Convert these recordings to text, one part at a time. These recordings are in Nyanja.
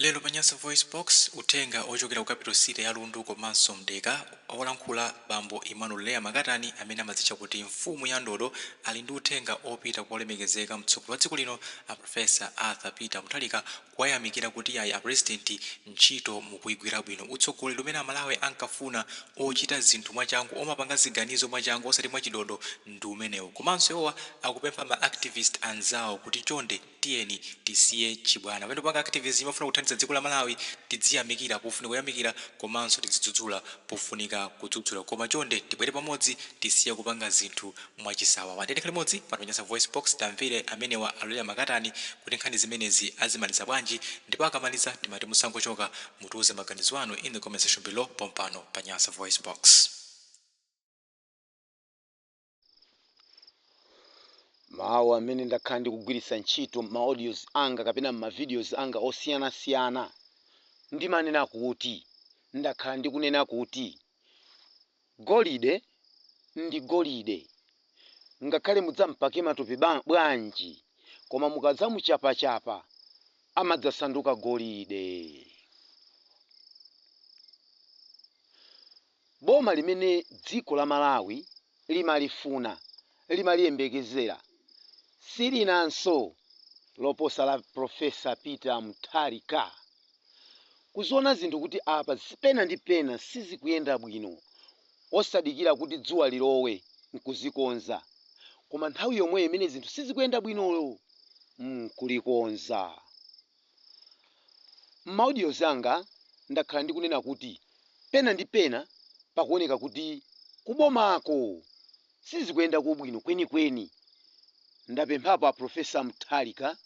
Lero pa Nyasa VoiceBox, uthenga ochokera ku capital city ya Lundu komanso Mdeka, olankhula bambo Emmanuel Leah Makatani amene amadzitcha kuti mfumu ya ndodo ali ndi uthenga opita kwa olemekezeka mtsogoleri wa dziko lino a Professor Arthur Peter Mutharika kuwayamikira kuti ayi a president ntchito mukuigwira bwino. Utsogoleri umene aMalawi ankafuna ochita zinthu mwachangu, omapanga ziganizo mwachangu osati mwachidodo ndi umenewu. Komanso iwowa akupempha ma activist anzawo kuti chonde Tiyeni tisiye chibwana. Pamene tikupanga activism yofuna kuthandiza dziko la Malawi, tidziyamikira pofunika kuyamikira komanso tidzidzudzula pofunika kudzudzula. Koma chonde tibwere pamodzi tisiye kupanga zinthu mwachisawawa. Ndiye tikhale limodzi pano pa Nyasa VoiceBox tamvere amenewa a Leah Makatani kuti nkhani zimenezi azimaliza bwanji ndipo akamaliza timati musangochoka mutiuze maganizo anu in the comment section below pompano pa Nyasa VoiceBox. Mawu amene ndakhala ndikugwiritsa ntchito m'ma audios anga kapena m'ma videos anga osiyanasiyana, ndimanena kuti, ndakhala ndikunena kuti, golide ndi golide, ngakhale mudzampake matope bwanji, koma mukadzamuchapachapa amadzasanduka golide. Boma limene dziko la Malawi limalifuna, limaliyembekezera si linanso loposa la Prof. Peter Mutharika. Kuziona zinthu kuti apa pena ndi pena sizikuyenda bwino, osadikira kuti dzuwa lilowe nkuzikonza, koma nthawi yomweyo imene zinthu sizikuyenda bwinoyo nkulikonza. M'ma audios anga ndakhala ndikunena kuti pena ndi pena pakuoneka kuti kubomako sizikuyendako bwino kwenikweni. Ndapemphapo a Professor Mutharika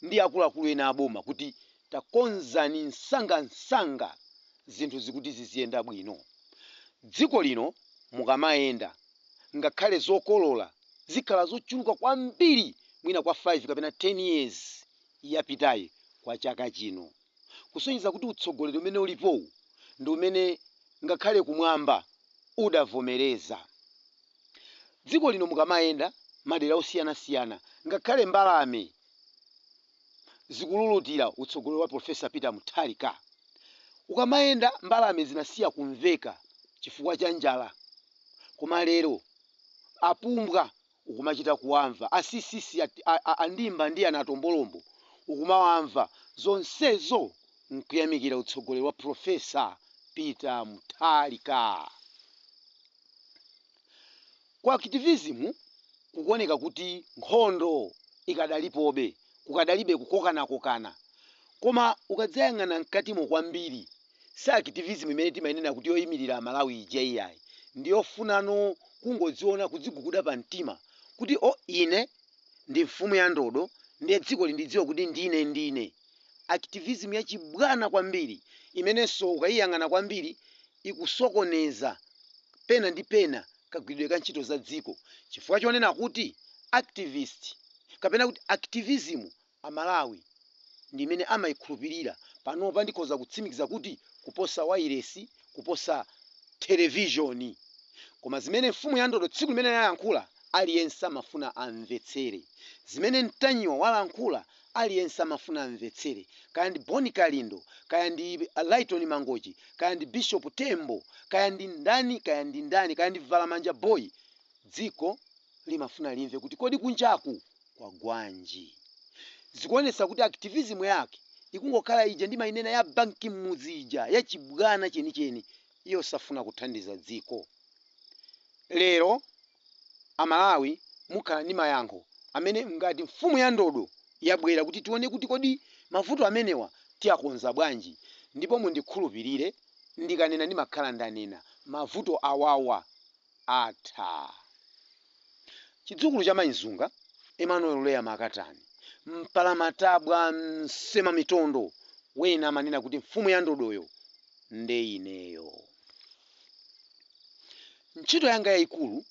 ndi akuluakulu ena a boma kuti takonzani msangamsanga zinthuzi kuti ziziyenda bwino. Dziko lino mukamayenda ngakhale zokolola zikhala zochuluka kwambiri mwina kwa 5 kapena 10 years yapitayi kwa chaka chino, kusonyeza kuti utsogoleri umene ulipowu ndi umene ngakhale kumwamba udavomereza. Dziko lino mukamayenda madera osiyanasiyana ngakhale mbalame zikululutira utsogoleri wa Professor Peter Mutharika. Ukamayenda mbalame zinasiya kumveka chifukwa cha njala koma lero apumbwa ukumachita kuwamva, asisisi, andimba ndi anatombolombo ukumawamva, zonsezo nkuyamikira utsogoleri wa Prof. Peter Mutharika. Ku activism kukuoneka kuti nkhondo ikadalipobe, kukadalibe kukokanakokana, koma ukadzayang'ana mkatimo kwambiri Si activism imene timainena kuti yoimilira amalawi ija iyayi, ndi yofunano kungodziona kudziguguda pa mtima kuti oh ine ndi mfumu ya ndodo ndiye dziko lindidziwe kuti ndine ndine. Activism yachibwana kwambiri imenenso ukaiyang'ana kwambiri ikusokoneza pena ndi pena kagwiridwe ka ntchito za dziko chifukwa chonena kuti activist kapena kuti activism Amalawi ndi imene amaikhulupilira panopa ndikhoza kutsimikiza kuti kuposa wailesi, kuposa television. Koma zimene mfumu ya ndodo tsiku limene yayankhula aliyense amafuna amvetsere. Zimene Ntanyiwa walankhula aliyense amafuna amvetsere. Kaya ndi Bon Kalindo, kaya ndi Lyton Mangochi, kaya ndi Bishop Tembo, kaya ndi ndani, kaya ndi ndani, kaya ndi Valamanja Boy, Dziko limafuna limve kuti kodi kunjaku kwagwanji. Zikuonetsa kuti activism yake ikungokhala ija ndimainena ya banki mmudzi ija yachibwana chenicheni yosafuna kuthandiza dziko. Lero a Malawi mukhala ndi mayankho amene ngati mfumu ya ndodo yabwera kuti tione kuti kodi mavuto amenewa tiakonza bwanji ndipo mundikhulupilire ndikanena ndimakhala ndanena mavuto awawa atha. Chidzukulu cha Mayi Mzunga, Emmanuel Leah Makatani, mpalamatabwa msemamitondo, wena amanena kuti mfumu ya ndodoyo nde ineyo. Ntchito yanga yaikulu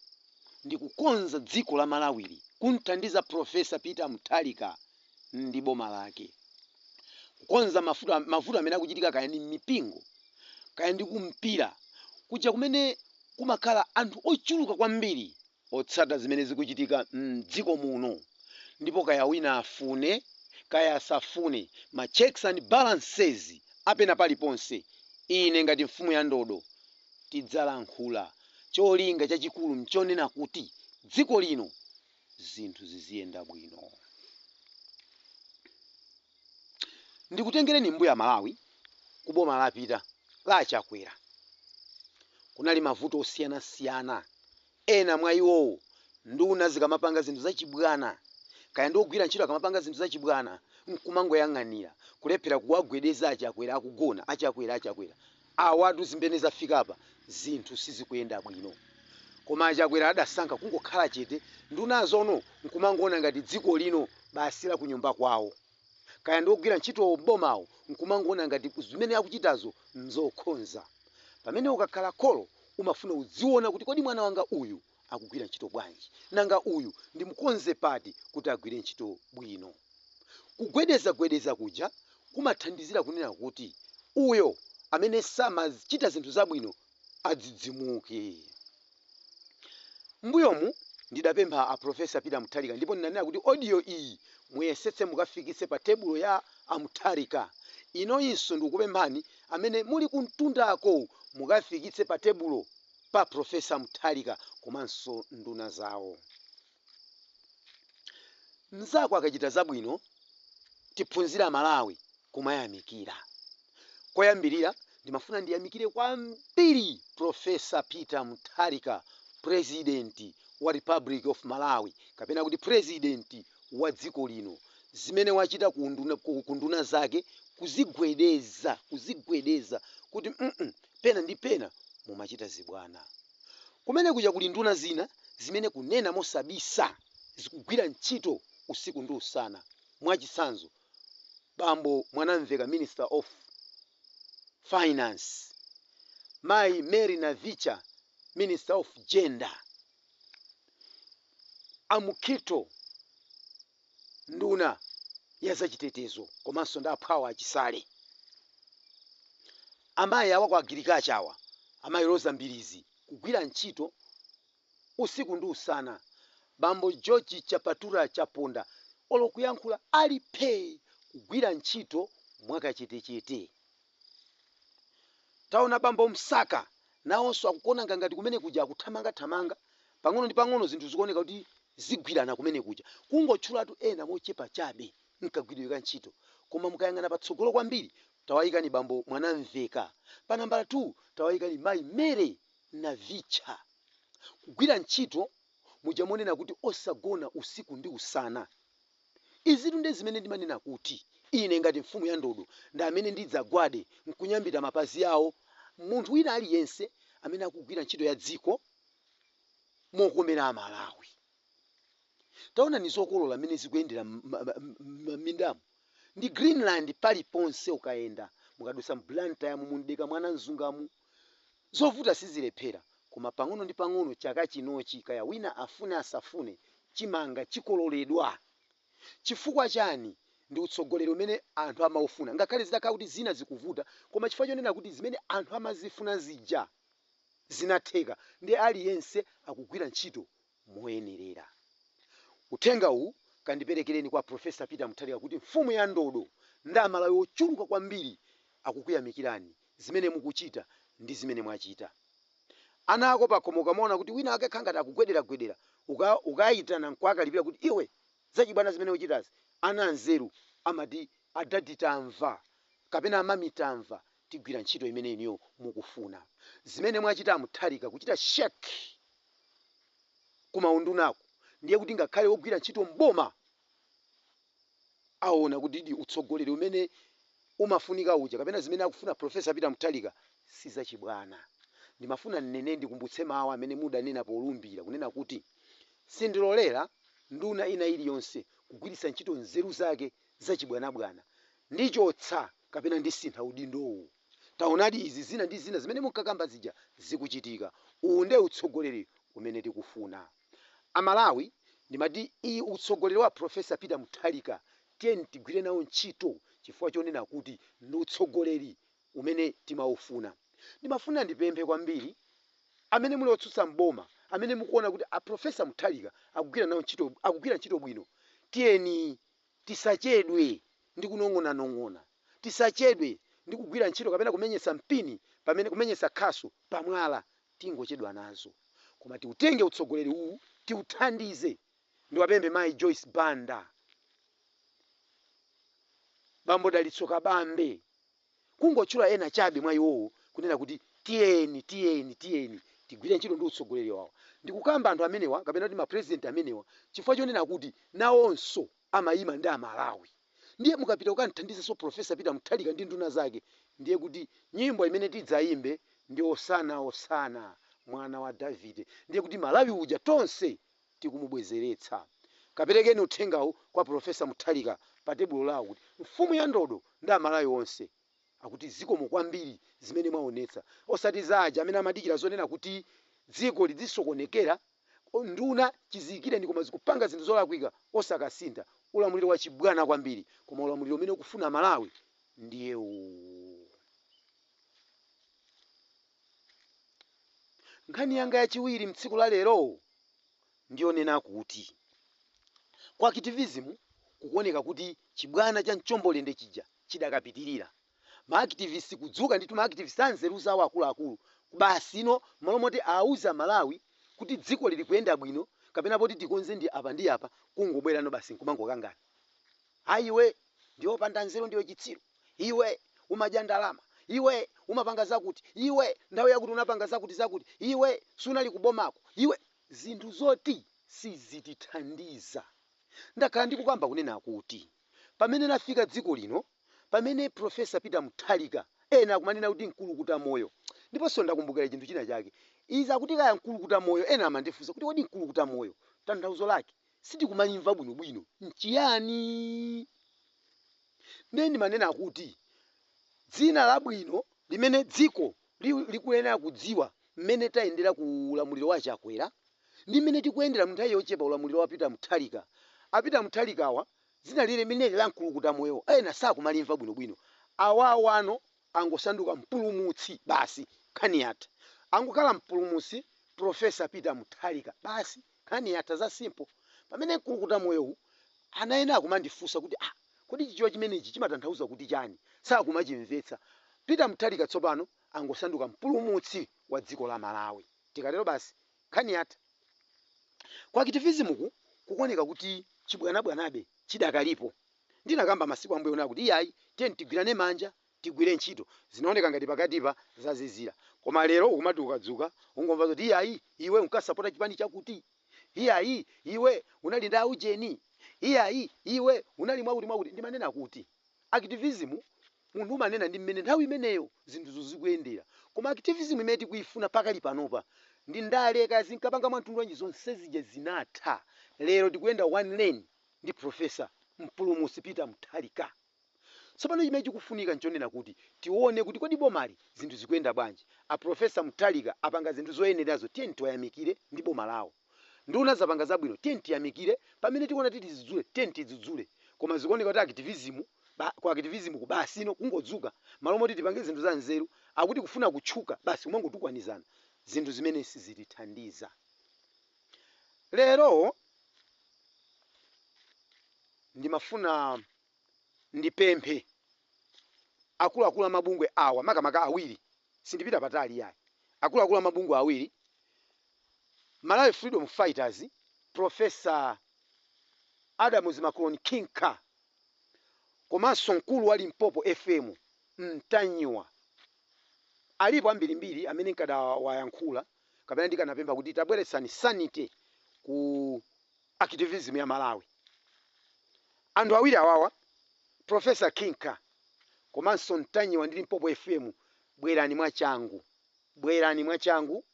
ndi kukonza dziko la Malawili kumthandiza Prof. Peter Mutharika ndi boma lake. Kukonza mavuto amene akuchitika kaya ndi m'mipingo, kaya ndi kumpira kuja kumene kumakhala anthu ochuluka kwambiri otsata zimene zikuchitika m'dziko muno ndipo kaya wina afune Kaya asafune, ma checks and balances apena paliponse, ine ngati mfumu ya ndodo tidzalankhula. Cholinga chachikulu mchonena kuti dziko lino zinthu ziziyenda bwino. Ndikutengereni mbuya Malawi kuboma lapita la Chakwera. Kunali mavuto osiyanasiyana. Ena mwa iwowo, nduna zikamapanga zinthu zachibwana, kaya ndi ogwira ntchito akamapanga zinthu zachibwana, nkumangoyang'anira, kulephera kuwagwedeza aChakwera akugona, aChakwera, aChakwera. Awatu zimene zafikapa zinthu sizikuyenda bwino. Koma aChakwera adasankha kungokhala chete, ndunazono nkumangoona ngati dziko lino basi la kunyumba kwawo. Kaya ndi ogwira ntchito m'bomawo nkumangoona ngati zimene akuchitazo nzokhonza. Pamene ukakhala kholo umafuna udziona kuti kodi mwana wanga uyu akugwira ntchito bwanji, nanga uyu ndimukonze pati kuti agwire ntchito bwino. Kugwedezagwedeza kuja kumathandizira kunena kuti uyo amene samachita zinthu zabwino adzidzimuke. Mbuyomu ndidapempha a Professor Peter Mutharika ndipo ndinanena kuti audio iyi muyesetse mukafikitse pa tebulo ya a Mutharika. Inoyinso ndikukupemphani amene muli kumtundako mukafikitse pa tebulo pa Professor Mutharika komanso nduna zawo. Mnzako akachita zabwino tiphunzire Amalawi kumayamikira. Koyambirira ndimafuna ndiyamikire kwambiri Professor Peter Mutharika, President wa Republic of Malawi kapena kuti President wa dziko lino, zimene wachita ku nduna zake, kuzigwedeza, kuzigwedeza kuti pena ndi pena mumachita zibwana. Kumene kuja kuli nduna zina zimene kunena mosabisa zikugwira ntchito usiku ndi usana. Mwachitsanzo, bambo Mwanamveka, Minister of Finance, mayi Mary Navicha, Minister of Gender, Amukhito, nduna ya zachitetezo, komanso ndi aphwawo achisale, amayi awa ku agriculture awa, amayi Rosa Mbirizi, kugwira ntchito usiku ndi usana. Bambo George Chapatura Chaponda, olo kuyankhula ali phee, kugwira ntchito mwakachetechete. Taona bambo Msaka nawonso akukonanga ngati kumene kuja akuthamangathamanga pang'ono ndi pang'ono, zinthu zikuoneka kuti zigwirana kumene kuja. Kungotchulatu ena mochepa chabe nkagwiridwe ka ntchito, koma mukayang'ana patsogolo kwambiri tawayikani bambo Mwanamveka, pa nambala 2 tawayikani mayi Mary Navicha, kugwira ntchito muja monena kuti osagona usiku ndi usana. Izitu ndi zimene ndimanena kuti ine ngati mfumu ya ndodo ndi amene ndidzagwade nkunyambita mapazi awo munthu wina aliyense amene akugwira ntchito ya dziko mokomera Amalawi. Taona ni zokolola mmene zikuyendera m'mindamo ndi greenland paliponse ukayenda, mukadusa m'Blantyre, mumundeka mwana mzungamu, zovuta sizilephera, koma pang'ono ndi pang'ono chaka chinochi, kaya wina afune asafune, chimanga chikololedwa. Chifukwa chani? Ndi utsogoleri umene anthu amaufuna, ngakhale zitakhala kuti zina zikuvuta, koma chifukwa chonena kuti zimene anthu amazifuna zija zinatheka, ndi aliyense akugwira ntchito moyenerera. Uthenga uwu kandiperekereni kwa Professor Peter Mutharika kuti mfumu ya ndodo ndi Amalawi ochuluka kwambiri akukuyamikirani zimene mukuchita ndi zimene mwachita. Ana ako pakhomo ukamaona kuti wina ake khangati akugwederagwedera, ukayitana nkwakalipira kuti iwe, zachibwana zimene uchitazi, ana anzeru amati adadi tamva kapena amami tamva, tigwira ntchito imene iniyo mukufuna. Zimene mwachita Mutharika, kuchita shake kumaundunako, ndiye kuti ngakhale wogwira ntchito mboma aona kuti di utsogoleri umene umafunika uja kapena zimene akufuna Professor Peter Mutharika sizachibwana. Ndimafuna nnene ndikumbutse mawu amene mudanena polumbira, kunena kuti sindilolera nduna ina iliyonse kugwiritsa ntchito nzeru zake zachibwanabwana, ndichotsa kapena ndisintha udindowu. Taonadi izi zina ndi zina zimene munkakamba zija zikuchitika. Uwu ndiye utsogoleri umene tikufuna, Amalawi. Ndimati iyi utsogoleri wa Professor Peter Mutharika tiyeni tigwire nawo ntchito chifukwa chonena kuti ndi utsogoleri umene timaufuna. Ndimafuna ndipemphe kwambiri amene muli otsutsa mboma, amene mukuona kuti a Professor Mutharika akugwira nawo ntchito, akugwira ntchito bwino, tiyeni Tisachedwe ndi kunong'onanong'ona, tisachedwe ndi kugwira ntchito kapena kumenyetsa mpini pamene kumenyetsa khasu pamwala, tingochedwa nazo. Koma tiutenge utsogoleri uwu, tiuthandize. Ndiwapemphe mayi Joyce Banda, bambo Dalitso Kabambe, kungotchula ena chabe mwa iwowo, kunena kuti tiyeni, tiyeni, tiyeni tigwire ntchito ndi utsogoleri wawo. Ndikukamba anthu amenewa kapena kuti mapresident amenewa chifukwa chonena kuti nawonso amayima ndi Amalawi. Ndiye mukapita kukanthandizaso Professor Peter Mutharika ndi nduna zake, ndiye kuti nyimbo imene tidzayimbe ndi "Osana, Osana, mwana wa Davide". Ndiye kuti Malawi uja tonse tikumubwezeretsa. Kaperekeni uthengawu kwa Professor Mutharika pa tebulo lawo kuti mfumu ya ndodo ndi Amalawi onse akuti zikomo kwambiri zimene mwaonetsa, osati za aja amene amadikira zonena kuti dziko lidzisokonekera, nduna chiziyikireni koma zikupanga zinthu zolakwika osakasintha. Ulamuliro wa chibwana kwambiri, koma ulamuliro umene ukufuna Malawi ndiye uwu. Nkhani yanga yachiwiri mtsiku la lero ndiyonena kuti ku activism kukuoneka kuti chibwana cha mchombolende chija chidakapitirira. Ma activist kudzuka ndithu, ma activist anzeru zawo akuluakulu basi ino, malo moti auza Malawi kuti dziko lili kuyenda bwino kapena poti tikonze ndi apa ndi apa, kungobwerano basi nkumangokangana. "Ayiwe, ndiwe opanda nzeru, ndiwe chitsiru iwe, umadya ndalama iwe, umapanga zakuti iwe, nthawi yakuti unapanga zakuti zakuti iwe, sunali kubomako iwe." Zinthu zoti sizitithandiza. Ndakhala ndikukamba kunena kuti pamene lafika dziko lino, pamene Professor Peter Mutharika, ena akumanena kuti mkulukuta moyo, ndiponso ndakumbukira chinthu china chake, izi akuti kaya mkulukuta moyo, ena amandifunsa kuti kodi mkulukuta moyo tanthauzo lake sitikumalimva bwinobwino nchiyani? Ndiye ndimanena kuti dzina labwino limene dziko likuyenera kudziwa mmene tayendera ku ulamuliro wa Chakwera ndi mmene tikuyendera mu nthawi yochepa ulamuliro wa Peter Mutharika, a Peter Mutharikawa, dzina lile limeneli la mkulukuta moyo ena sakumalimva bwinobwino. Awawano angosanduka mpulumutsi basi, nkhani yatha. Angokhala mpulumutsi Professor Peter Mutharika basi, nkhani yatha, za simple. Pamene mkulukuta moyowu anaena akumandifunsa kuti, "Ah, kodi Chichewa chimenechi chimatanthauza kuti chani?" Sakumachimvetsa. Peter Mutharika tsopano angosanduka mpulumutsi wa dziko la Malawi, tikatero basi, nkhani yatha. Ku activism kukuoneka kuti chibwanabwanabe chidakalipo. Ndinakamba masiku ambuyo onena kuti iyayi, tiyeni tigwirane manja, tigwire ntchito. Zinaoneka ngati pakatipa zazizira, koma lero ukumati ukadzuka ungomva zoti, "Iyayi, iwe unkasapota chipani chakuti, iyayi, iwe unali ndi aujeni, iyayi, iwe unali mwakuti mwakuti." Ndimanena kuti activism munthu umanena ndi mmene nthawi imeneyo zinthuzo zikuyendera, koma activism imene tikuifuna pakali panopa ndi ndale kaya zinkapanga mwamtundu wanji, zonse zija zinatha. Lero tikuyenda one lane ndi Professor mpulumutsi Peter Mutharika. Tsopano chimene chikufunika nchonena kuti tione kuti kodi bomali zinthu zikuyenda bwanji? A Professor Mutharika apanga zinthu zoyenerazo, tiyeni tiwayamikire ndi boma lawo. Nduna zapanga zabwino, tiyeni tiyamikire. Pamene tikuona titi tidzudzule, tiyeni tidzudzule. Koma zikuoneka kuti activism ku activism ku basi ino kungodzuka, malo moti tipange zinthu za nzeru, akuti kufuna kutchuka basi, kumangotukwanizana, zinthu zimene sizitithandiza. Lero ndimafuna ndipemphe akuluakulu amabungwe awa, makamaka awiri, sindipita patali yayi, akuluakulu amabungwe awiri, Malawi Freedom Fighters, Professor Adams Macron Kinka, komanso mkulu wa Limpopo FM Mtanyiwa. Alipo ambirimbiri amene nkadawayankhula kapena ndikanapempha kuti tabweretsani sanity ku activism ya Malawi. Anthu awiri awawa, Professor Kinka komanso Mtanyiwa ndi Limpopo FM, bwerani mwachangu, bwerani mwachangu,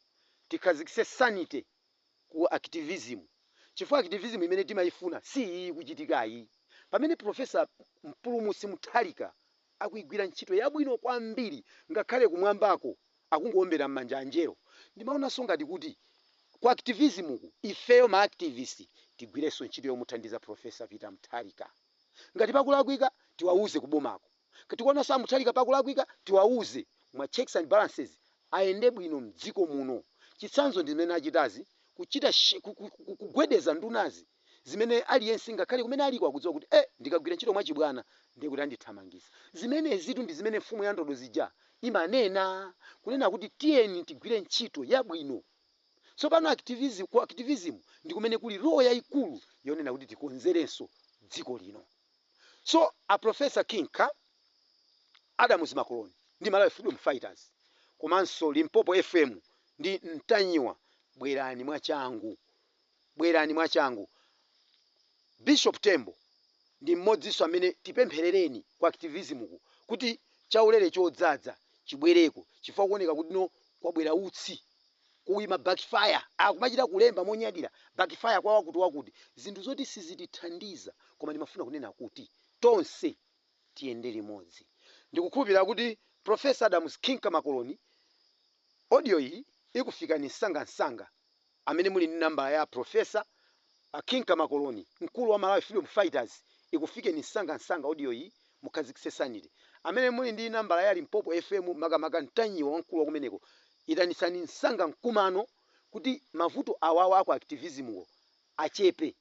tikhazikitse sanity ku activism, chifukwa activism imene timayifuna si iyi kuchitikayi. Pamene Professor mpulumutsi Mutharika akuyigwira ntchito yabwino kwambiri, ngakhale kumwambako akungowombera m'manja anjelo, ndimaonanso ngati kuti ku activism ku ifeyo ma activist tigwirenso ntchito yomuthandiza Professor Peter Mutharika. Ngati pakulakwika, tiwauze kubomako. Tikuonanso a Mutharika pakulakwika, tiwauze. Mwa checks and balances ayende bwino mdziko muno. Chitsanzo ndi zimene achitazi, kuchita kugwedeza ndunazi. Zimene aliyense ngakhale kumene aliko akudziwa kuti eh, ndikagwira ntchito mwachibwana ndiye kuti andithamangisa. Zimenezitu ndi zimene mfumu ya ndodo zija imanena, kunena kuti tiyeni tigwire ntchito yabwino. Tsopano activism, ku activism ndi kumene kuli role yayikulu yonena kuti tikonzerenso dziko lino. So a Professor Kinka Adams Makoloni ndi Malawi Freedom Fighters komanso Limpopo FM ndi Mtanyiwa, bwerani mwachangu, bwerani mwachangu. Bishop Tembo ndi mmodzinso amene tipempherereni ku activism ku kuti chaulere chodzaza chibwereko, chifukwa kuoneka kuti no, kwabwera utsi kuima backfire, akumachita kulemba monyadira backfire kwa wakuti wakuti, zinthu zoti sizitithandiza. Koma ndimafuna kunena kuti tonse tiyende limodzi. Ndikukhulupirira kuti Professor Adams Kinka Makoloni, audio iyi ikufikani msangamsanga. Amene muli ndi namba ya Professor Kinka Makoloni, mkulu wa Malawi Freedom Fighters, ikufikeni msangamsanga audio iyi, mukhazikitse sanity. Amene muli ndi nambala ya Limpopo FM, makamaka Mtanyiwa, wamkulu wa kumeneko, itanisani msanga mkumano kuti mavuto awawa aku activism achepe.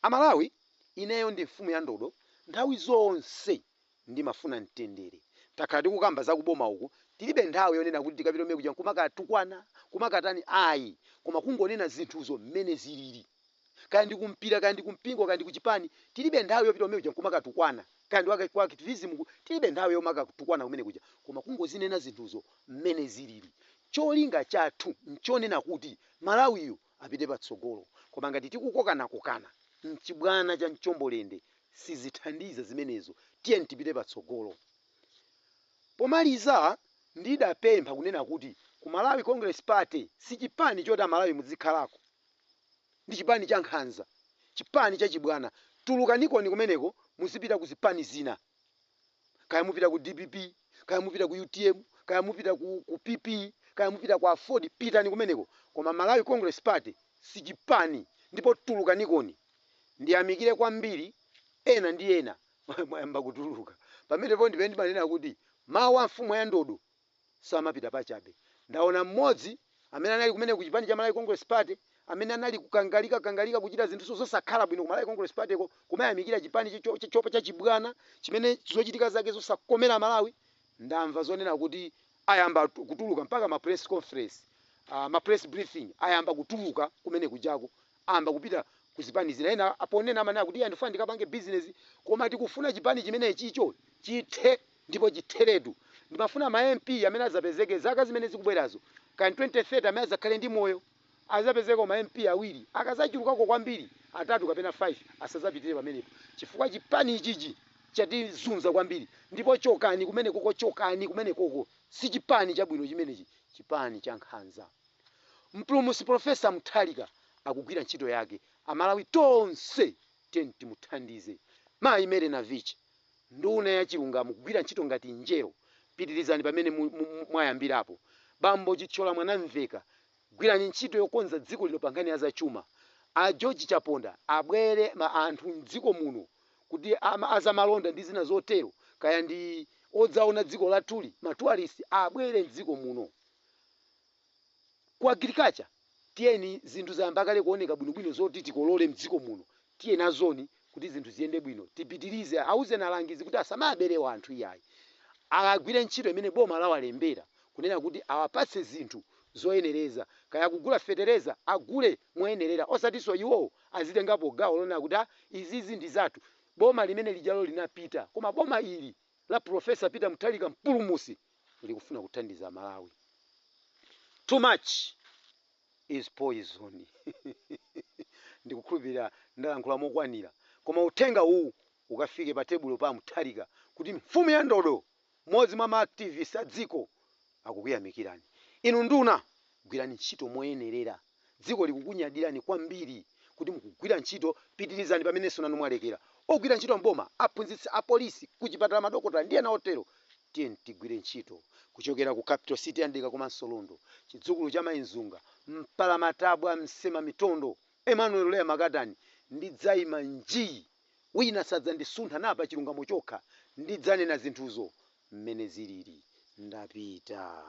Amalawi, ineyo ndi mfumu ya ndodo, nthawi zonse ndimafuna mtendere. Takhala tikukamba zakuboma uku, tilibe nthawi yonena kuti tikapita kumene kuja kumakatukwana, kumakatani, ayi, koma kungonena zinthuzo mmene zilili. Kaya ndi kumpira, kaya ndi kumpingo, kaya ndi kuchipani, tilibe nthawi yopita kumene kuja kumakatukwana. Kaya ndi ku activism ku, tilibe nthawi yomakatukwana kumene kuja, koma kungozinena zinthuzo mmene zilili. Cholinga chathu nchonena kuti Malawiyo apite patsogolo. Koma ngati tikukokanakokana mchibwana cha mchombolende, sizithandiza zimenezo. Tiyeni tipite patsogolo. Pomaliza, ndidapempha kunena kuti ku Malawi Congress Party si chipani choti Amalawi muzikhalako. Ndi chipani cha nkhanza, chipani chachibwana. Tulukanikoni kumeneko, muzipita ku zipani zina. Kaya mupita ku DPP, kaya mupita ku UTM, kaya mupita ku PP, kaya mupita ku AFORD, pitani kumeneko. Koma Malawi Congress Party si chipani, ndipo tulukanikoni. Ndiyamikire kwambiri ena ndi ena mwayamba kutuluka. Pamenepo ndipene ndimanena kuti mawu a mfumu ya ndodo samapita pachabe. Ndaona mmodzi amene anali kumene ku chipani cha Malawi Congress Party, amene anali kukangalika kangalika kuchita zinthu zosakhala bwino ku Malawi Congress Party ko, kumayamikira chipani chopa chachibwana chimene zochitika zake zosakomera Malawi. Ndamva zonena kuti ayamba kutuluka mpaka ma press conference, ma press briefing, ayamba kutuluka kumene kujako, ayamba kupita kuzipani zina. Ena aponena amanena kuti iye ndifuna ndikapange business, koma tikufuna chipani chimene chicho chithe ndipo chitheretu. Ndimafuna ma MP amene azapezeke zaka zimene zikubwerazo, kani 2030, amene azakhale ndi moyo, azapezeka ma MP awiri, akazachulukako kwambiri atatu kapena 5, asazapitire pamenepo, chifukwa chipani ichichi chatizunza kwambiri. Ndipo chokani kumene koko, chokani kumene koko, si chipani chabwino chimenechi, chipani cha nkhanza. Mpulumutsi Professor Mutharika akugwira ntchito yake. Amalawi tonse tiyeni timuthandize. Mayi Mary Navicha, nduna ya chilungamo, kugwira ntchito ngati njelo, pitirizani pamene mwayambirapo. Bambo Chithyola Mwanamveka, gwirani ntchito yokonza dziko lino pa nkhani ya zachuma. A George Chaponda, abwere ma anthu mdziko muno kuti azamalonda ndi zina zotero, kaya ndi odzaona dziko lathuli, ma tourist, abwere mdziko muno. Ku agriculture, tiyeni, zinthu zayamba kale kuoneka bwinobwino zoti tikolole mdziko muno. Tiye nazoni kuti zinthu ziyende bwino, tipitirize. Auzeni alangizi kuti asamaberewa anthu iyayi, agwire ntchito imene boma lawalembera, kunena kuti awapatse zinthu zoyenereza. Kaya kugula fetereza, agule moyenerera, osatinso iwowo azitengapo gawo lonena kuti ah, izizi ndi zathu. Boma limene lijalo linapita, koma boma ili la Professor Peter Mutharika mpulumutsi likufuna kuthandiza Malawi. Too much is poison. Ndikukhulupirira ndalankhula mokwanira, koma uthenga uwu ukafike pa tebulo pa Mutharika kuti mfumu ya ndodo, mmodzi mwa ma activist a dziko, akukuyamikirani. Inu nduna, gwirani ntchito moyenerera. Dziko likukunyadirani kwambiri kuti mukugwira ntchito. Pitirizani pamenenso nanu mwalekera. Ogwira ntchito mboma, aphunzitsi, apolisi, kuchipatala madokotala ndi ena otero, tiye tigwire ntchito. Kuchokera ku Capital City ya Mdeka komanso Lundu, chidzukulu cha Mayinzunga, mpalamatabwa, msema mitondo, Emmanuel Leya Makatani, ndidzayima njii, wina sadzandisuntha napa. Chilungamo chokha, ndidzanena zinthuzo mmene zilili. Ndapita.